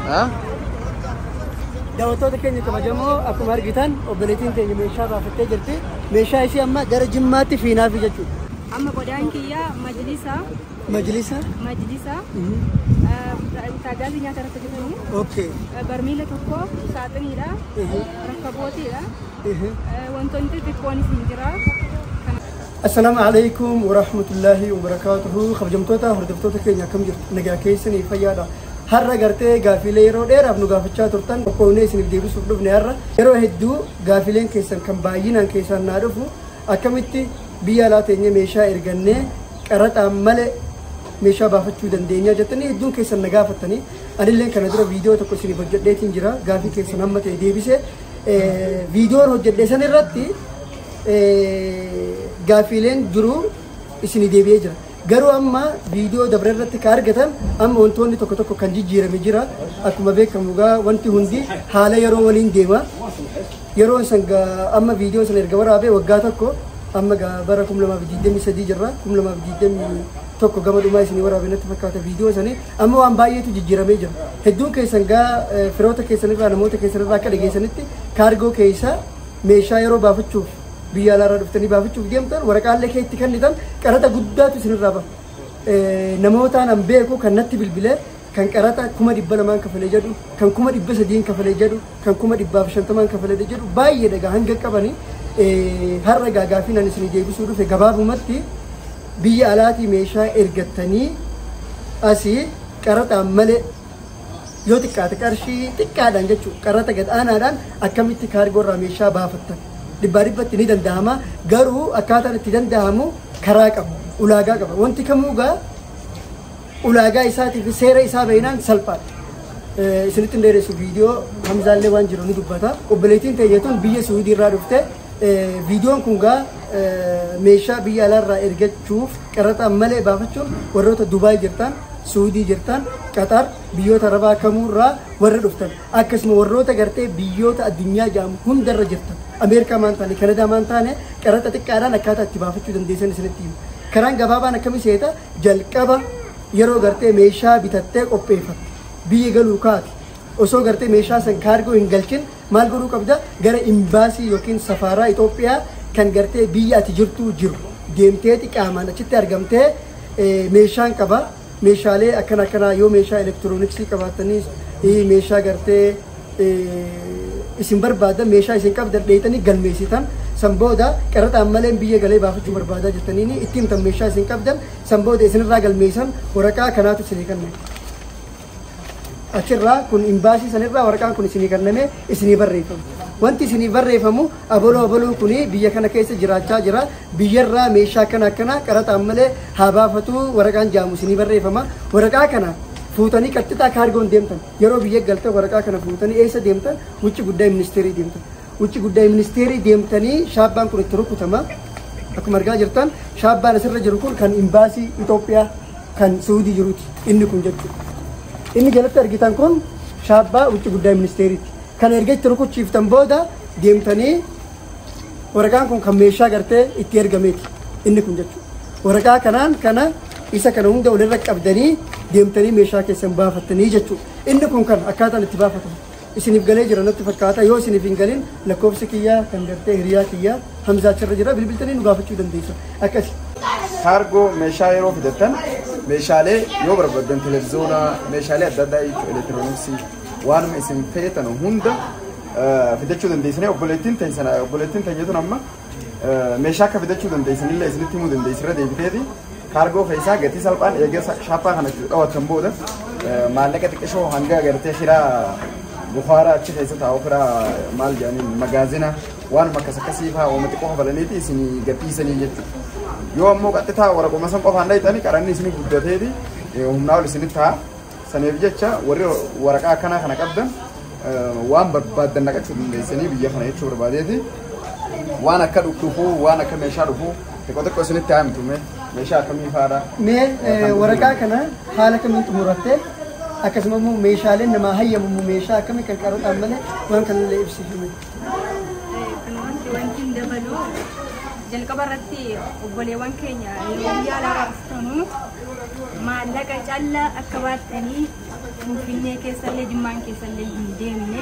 Ah? Daawwattoota keenya kabajamoo, akkuma argitan obboleettiin keenya meeshaa baafattee jirti. Meeshaa ishee amma gara Jimmaatti fiinaafi jechuudha. Amma qodaan kiyya majlisa. Majlisa. Majlisa. Tajaajilli nyaata irratti hojjetamu. Barmiila tokko, saaxiniidha. Rakkabootiidha. Wantoonni xixiqqoonis hin jira. Assalaamu alaikum warahmatullaahi wabarakaatuhu. Kabajamtoota hordoftoota keenya, akkam jirtu? Nagaa keessanii? Fayyaadha. Har'a gartee gaafiilee yeroo dheeraaf nu gaafachaa turtan qophoofnee isiniif deebisuuf dhufne har'a. Yeroo hedduu gaafiileen keessan kan baay'inaan keessan naa dhufu, akkamitti biyya alaa teenyee meeshaa ergannee qaraxaan malee meeshaa baafachuu dandeenya jettanii hedduun keessan na gaafattanii. Anillee kana dura viidiyoo tokko isiniif hojjedheetiin jira, gaafii keessan hamma ta'e deebise. Viidiyoon hojjedhe san irratti gaafiileen duruu isinii deebi'ee jira. Garuu amma viidiyoo dabre irratti ka argatan amma wantoonni tokko tokko kan jijjiirame jira. Akkuma beekamu gaa wanti hundi haala yeroo waliin deema. Yeroon san amma viidiyoo sana erga waraabee waggaa tokko, amma gaa bara 2023 jirra. 2021 gama dhumaa isinii waraabee natti fakkaata viidiyoo sanii. Amma waan baay'eetu jijjiiramee jira. Hedduun keessan gaa firoota keessanirraa, namoota keessanirraa akka dhageessanitti, kaargoo keessa meeshaa yeroo baafachuuf biyya alaarraa dhuftanii baafachuuf deemtan, waraqaalee kee itti kennitan qaraxa guddaatu isinirraa baha. Namootaan an beeku kan natti bilbilee, kan qaraxa 200,000 kafalee jedhu, kan 300,000 kafalee jedhu, kan 150,000 kafalee jedhu baay'ee dhagaa hanga qabanii. Har'a gaa gaafiin ani isinii deebisuu dhufe gabaabumatti, biyya alaatii meeshaa ergattanii asii qaraxaan malee, yoo xiqqaate qarshii xiqqaadhaan jechuudha, qaraxa gad aanaadhaan akkamitti kaargoo irraa meeshaa baafattan. Dhibbaa dhibbatti ni danda'ama, garuu akkaataan itti danda'amu karaa qaba, ulaagaa qaba. Wanti kamuu gaa ulaagaa isaatii fi seera isaa bahinaan salphaadha. Isinitti hin dheeressu, viidiyoo Hamzaallee waan jiru ni dubbata. Obboleettiin teenya tun biyya Suudii irraa dhufte. Viidiyoon kun gaa meeshaa biyya alaarraa ergachuuf qaraxa malee baafachuun warroota Dubaay jirtan, Suudii jirtan, Qatar, biyyoota Arabaa kamuurraa warra dhuftan, akkasuma warroota gartee biyyoota addunyaa jedhamu hundarra jirtan, Ameerikaa maan taane, Kanadaa maan taane, qaraxa xiqqaadhaan akkaataa itti baafachuu dandeessan isinitti himu. Karaan gabaabaan akkamii seeta? Jalqaba yeroo gartee meeshaa bitattee qopheeffatte biyya galuu kaati, osoo gartee meeshaa san kaargoo hin galchin maal godhuu qabda? Gara imbaasii yookiin safaaraa Itoophiyaa kan gartee biyya ati jirtu jiru deemteeti qaamaan achitti argamtee, meeshaan qaba, meeshaalee akkana akkanaa, yoo meeshaa elektirooniksii qabaataniis, meeshaa gartee isin barbaadan, meeshaa isin qabdan dheeytanii galmeessitan. San booda qaraxaan malee biyya galee baafachuu barbaadaa jettaniini itti himtan. Meeshaa isin qabdan san booda isinirraa galmeessan, waraqaa kanaatu isinii kenname. Achirraa kun imbaasii sanirraa waraqaan kun isinii kenname, isinii barreeffama. Wanti isinii barreeffamu, abaloo abaluu kuni biyya kana keessa jiraachaa jira, biyyarraa meeshaa kana akkana qaraxaan malee haa baafatu waraqaan jaamu isinii barreeffama. Waraqaa kana fuutanii qaxxixaa kaargoon deemtan. Yeroo biyya galtan waraqaa kana fuutanii eessa deemtan? Wucci guddaa ministeerii deemtan. Wucci guddaa ministeerii deemtanii shaabbaan kun itti rukutama. Akkuma argaa jirtan shaabbaan asirra jiru kun kan imbaasii Itoophiyaa kan Suudii jiruuti inni kun jechuudha. Inni jalatti argitan kun shaabbaa wucci guddaa ministeeriiti. Kana erga itti rukuchiiftan booda deemtanii, waraqaan kun kan meeshaa gartee itti ergameeti inni kun jechuudha. Waraqaa kanaan kana isa kana hunda walirra qabdanii deemtanii meeshaa keessan baafattanii jechuudha. Inni kun kan akkaataan itti baafatamu. Isiniif galee jira natti fakkaata. Yoo isiniif hin galin, lakkoofsi kiyyaa kan gartee hiriyaa kiyyaa Hamzaa achirra jira, bilbiltanii nu gaafachuu dandeessu. Akkasi. Kaargoo meeshaa yeroo fidattan, meeshaalee yoo barbaadan, televizoonaa, meeshaalee adda addaa jechuudha, elektirooniksii, waanuma isin feetan hunda fidachuu dandeessanii. Obboleettiin teessan, obboleettiin teenyatun amma meeshaa akka fidachuu dandeessanillee isinitti himuu dandeessirra deebiteeti. Kaargoo keessaa gatii salphaan eegee shaappaa kana dhawattan booda maallaqa xiqqishoo hanga gartee hiraa bukaaraa achi keessa taa'u, firaa maal jedhaniin, magaazina, waanuma akkas akkasii fa'aa uuma xiqqoo kafalaniiti isinii gadhiisanii jechuudha. Yoo ammoo qaxxitaa waraquma san qofaan dhayxanii, qaranni isinii guddateeti humnaa ol isinitti ta'a. Saniif jecha warri waraqaa akkanaa kana qabdan waan barbaaddan naqachuu dandeessanii biyya kana jechuu barbaadeeti. Waan akka dhufuu, waan akka meeshaa dhufuu xiqqoo xiqqoo isinitti haa himtu, meeshaa akkamii fa'aadha. Mee waraqaa kana haala kamiin xumurattee, akkasuma immoo meeshaaleen namaa hayyamamu meeshaa akkamii kan qaraxaan malee, waan kanallee ibsifame. Kan wanti hin dabalu, jalqaba irratti obboleewwan keenya yeroo biyya alaa dhuftanu maallaqa callaa akka baattanii Finfinnee keessallee Jimmaan keessallee hin deemne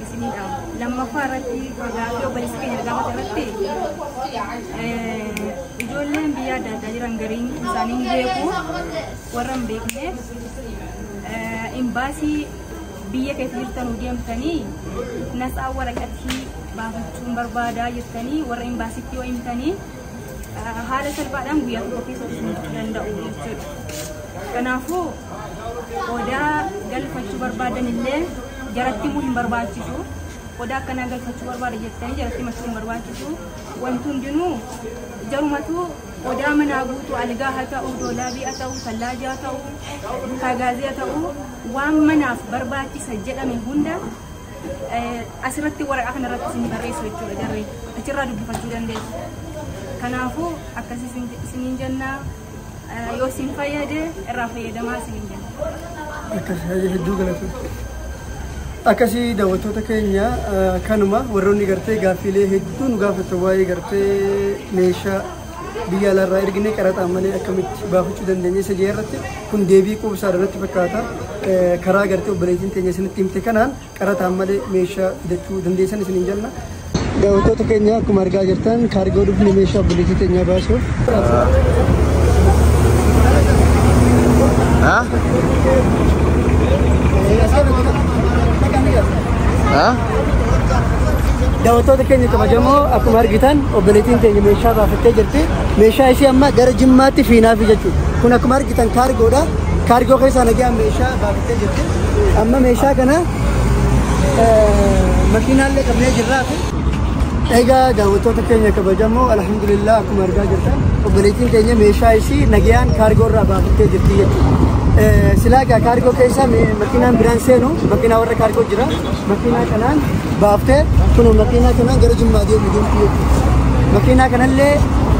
isinii dhaamu. Lammaffaa irratti gaaffii obboleessi keenya gaafate irratti ijoolleen biyya adda addaa jiran gariin isaanii hin beeku, warra hin beekneef imbaasii biyya keessa jirtan deemtanii natsaa waraqatii baafachuun barbaadaa jettanii warra imbaasiitti yoo himtanii haala salphaadhaan guyyaa tokko keessatti isin danda'u jechuudha. Kanaafuu qodaa galfachuu barbaadan illee jaratti himuu hin barbaachisu. Qodaa akkanaa galfachuu barbaada jettanii jaratti himachuu hin barbaachisu. Wanti hundinuu jarumatu qodaa manaa guutuu algaa haa ta'u, doolaabii haa ta'u, tallaajaa haa ta'u, kaagaazii haa ta'u, waan manaaf barbaachisa jedhame hunda asirratti waraqaa kanarratti isin barreessu jechuudha jarri achirraa dubbifachuu dandeessu. Kanaafuu akkasii isiniin jenna, yoo isin fayyade irraa fayyadamaa isiniin jenna. Akkasii hedduu galatu. Akkasii daawwattoota keenya kanuma warroonni gartee gaaffiilee hedduu nu gaafatan waa'ee gartee meeshaa biyya alaarraa erginee qaraxaan malee akkamitti baafachuu dandeenya isa jee irratti kun deebii quubsaadha natti fakkaata. Karaa gartee obboleettiin teenya isinitti himte kanaan qaraxaan malee meeshaa fidachuu dandeessan isiniin jenna. Daawwattoota keenya akkuma argaa jirtan kaargoo dhufne meeshaa obboleettii teenyaa baasuuf. Daawwattoota keenya kabajamoo akkuma argitan obboleettiin teenya meeshaa baafattee jirti. Meeshaa ishee amma gara Jimmaatti fiinaafi jechuudha. Kun akkuma argitan kaargoodha. Kaargoo keessaa nagaan meeshaa baafattee jirti. Amma meeshaa kana makiinaallee qabnee jirraafi. Egaa daawwattoota keenya kabajamoo alhamdulillah akkuma argaa jirtan obboleettiin keenya meeshaa ishii nagayaan kaargoo irraa baafattee jirti jechuudha. Silaa egaa kaargoo keessa makiinaan biraan seenu makiinaa warra kaargoo jira. Makiinaa kanaan baaftee kun makiinaa kanaan gara Jimmaa deemu deemti jechuudha. Makiinaa kanallee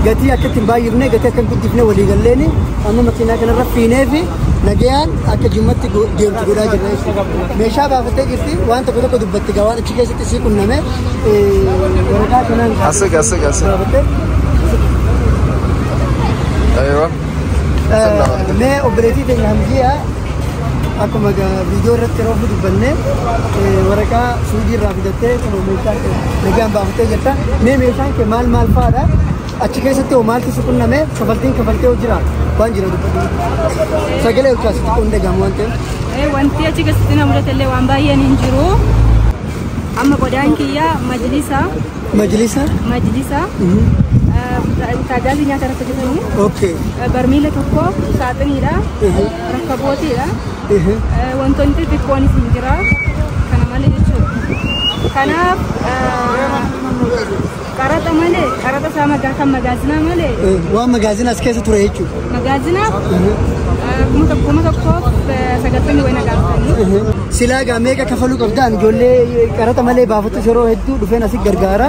gatii akka ittiin baay'ifne gatii akka hin guddifne walii galleeni amma makiinaa kanarra fiinee fi nagayaan akka Jimmatti deemtu godhaa jirra jechuudha. Meeshaa baafattee jirti waan tokko tokko dubbatti gaa waan achi keessatti sii qunname waraqaa kanaan Asik asik asik. baafattee. Aywa. Mee obboleettii teenya Hamziyaa akkuma viidiyoo irratti yeroo dubbanne waraqaa suudii irraa fidattee kun meeshaa kee nagaan baafattee jirta. Mee meeshaan kee maal maal fa'aadha? Achi keessatti hoo maaltu si qunname? Kafaltiin kafaltee hoo jira? Waan jira dubbadhu. Sagalee olkaas xiqqoo hin dhagahamu waan ta'eef. Wanti achi keessatti na mudate illee waan baay'een hin jiru. Amma qodaan kiyya majlisa Majlisa? Majlisa tajaajila nyaata irratti hojjetanii Okay. barmiila tokko saaxiniidha, rakkabootiidha. Wantoonni xixiqqoonis hin jira kana malee jechuudha. Kanaaf qaraxa malee qaraxa isaa magaa kan magaazinaa malee Waan magaazina as keessa ture jechuudha. Magaazinaaf 1090 wayina gaafatanii. Silaa egaa meeqa kafaluu qabdaan ijoollee qaraxa malee baafatus yeroo hedduu dhufeen asii gargaara.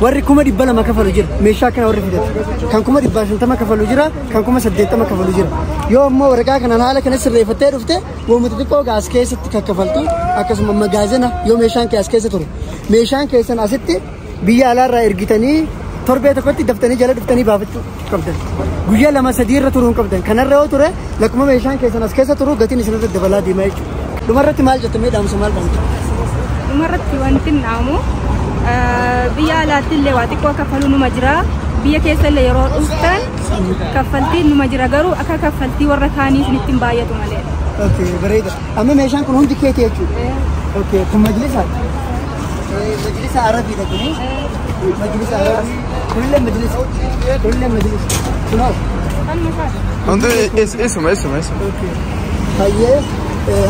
Warri 200,000 kafalu jira meeshaa kana warri fidatu. Kan 150,000 kafalu jira, kan 80,000 kafalu jira. Yoo ammoo waraqaa kanaan haala kana sirreeffattee dhufte woomata xiqqoo as keessatti kaffaltu akkasuma magaazina yoo meeshaan kee as keessa ture. Meeshaan keessan asitti biyya alaarraa ergitanii torbee tokkotti daftanii jala dhuftanii baafachuu qabdan. Guyyaa lama sadii irra turuu hin qabdan. Kanarra yoo ture lakkuma meeshaan keessan as keessa turu gatiin isinirra dabalaa deema jechuudha. Dhumarratti maal jette mee dhaamsa maal dhaamta? Dhumarratti wanti dhaamu biyya alaatti illee waa xiqqoo kaffaluu numa jira. Biyya keessa illee yeroo dhuftan kaffaltiin numa jira garuu akka kaffaltii warra kaanii isinitti hin baay'atu malee. Okay, bareeda. Amma meeshaan kun hundi keeti jechuudha. Okay, kun majlisaadha. Majlisa Arabiidha kuni. Majlisa Arabii. Kunillee majlisa. Kunillee majlisa. Kunoo. Kanuma isaati. Hundi isuma isuma isuma. Okay. Hayyee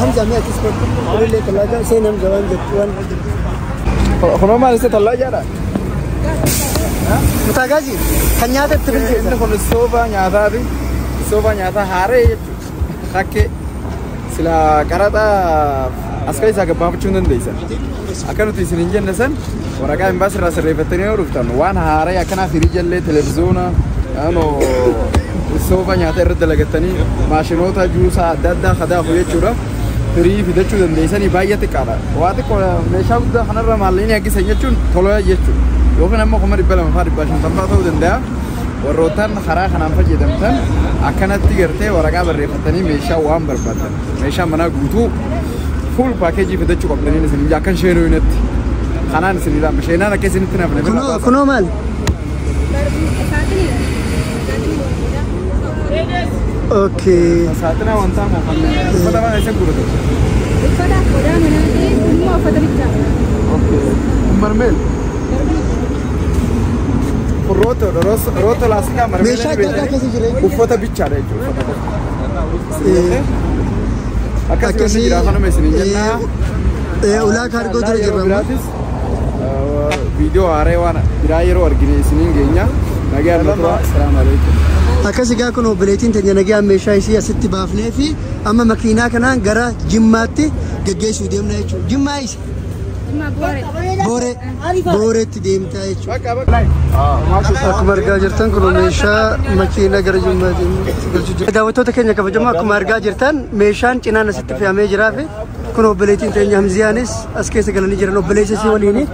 Hamza mee atis kottu. Kunillee talaaja seen Hamza waan jettu waan jettu. Kunoo maal isa tallaajaadha? Mutaagaazii kan nyaata itti bilcheessan. Inni kun soofaa nyaataati. Soofaa nyaataa haaree jechuudha. Hakkee sila qaraxa as keessaa gabbaafachuu hin dandeessan. Akka nuti isin hin jenne san waraqaa imbaasii irraa sirreeffattanii yoo dhuftan waan haaree akkanaa firiijallee televiziyoona soofaa nyaataa irra dalagattanii maashinoota juusaa adda addaa kadaafu jechuudha. Firii fidachuu dandeessanii baay'ee xiqqaadha. Waa xiqqoo meeshaa guddaa kanarra maallaqni haggisan jechuun tola jechuudha. Yookiin ammoo 200,000 fa'aa 500,000 fa'aa ta'uu danda'a. Warrootaan karaa kanaan fayyadamtan akkanatti gartee waraqaa barreeffatanii meeshaa waan barbaadan meeshaa manaa guutuu full package fidachuu qabdaniin isin akkan sheenuu inatti kanaan isin ilaama sheenaan akka isinitti nafne bira Kunoo kunoo maal? Okay. Saaxina wantaa moo kan uffata mana isa gurguratu. Uffata qodaa manaa ta'e immoo uffata bichaa. Okay. Kun marmeel. Kun rootoo rootoo laastikaa marmeel. Meeshaa adda addaa keessa jira. Uffata bichaadha jechuudha uffata qofa. Akkasii wanni jira kanuma isiniin jennaa. Ulaa kaargoo dura Yeroo jirra amma. biraatis viidiyoo haaraa waan biraa yeroo argine isiniin geenya. Nagaan nu tura. Assalaamu alaikum. Akkas egaa kun obboleettiin teenya nagaan meeshaa isii asitti baafnee fi amma makiinaa kanaan gara Jimmaatti geggeessuu deemna jechuudha. Jimmaa isa Jimmaa Booree. Booree Booreetti deemtaa jechuudha. Bakka bakka. Akkuma argaa jirtan kun meeshaa makiinaa gara Jimmaatti galchuu jira. Daawwattoota keenya kabajamoo akkuma argaa jirtan meeshaan cinaan asitti fe'amee jiraa fi kun obboleettiin teenya Hamziyaanis as keessa galanii jiran obboleessa isii waliini.